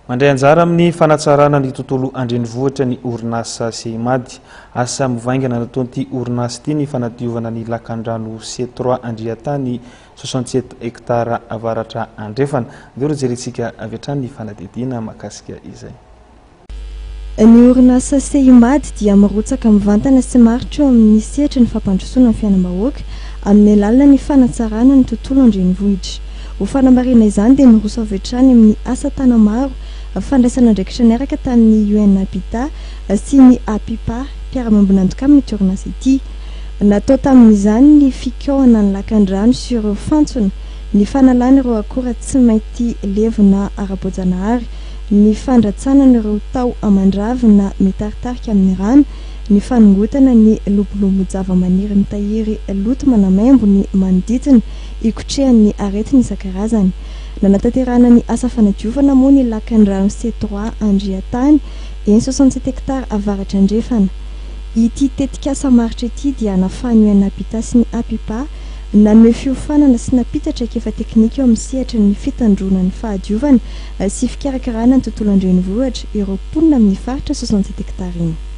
Mandray anjara amin'ny fanatsarana ny tontolo an-drenivohitra ny orinasa Seimad. Asa mivaingana nataon'ity orinasa ity ny fanadiovana ny lakandrano C trois Andriantany 67 hectares avaratra andrefana. Andeha aloha jerentsika avy hatrany ny fanadihadiana mahakasika izay. Ny orinasa Seimad dia mirotsaka mivantana sy maharitra eo amin'ny sehatry ny fampandrosoana ny fiainam-bahoaka amin'ny alalan'ny fanatsarana ny tontolo an-drenivohitra. Ho fanamarihana izany dia niroso avy hatrany amin'ny asa tana-maro fandraisana andraikitra niaraka tamin'ny UN Habitat sy ny APIPA, mpiara-miombon'antoka aminy ity orinasa ity. Natao tamin'izany ny fikaohana ny lakan-drano sy ireo fantsona, ny fanalana ireo akora tsy mainty levona ara-boajanahary, ny fandratsanana ireo taho aman-dravina mitaritarika amin'ny rano, ny fanongotana ny lobolobo-javamaniry mitahiry loto manamaimbo ny manodidina ikotrehan'ny aretina isan-karazany. Nanatanterahana ny asa fanadiovana moa ny lakan-drano C trois Andriantany, eny 67 hectares avaratra andrefana. Ity tetikasa maharitra ity dia nafahan'ny UN Habitat sy ny APIPA nanome fiofanana sy nampita traikefa teknika eo amin'ny sehatry ny fitandroana ny fahadiovana sy fikarakarana ny tontolo an-drenivohitra ireo mponina amin'ny faritra 67 hectares iny.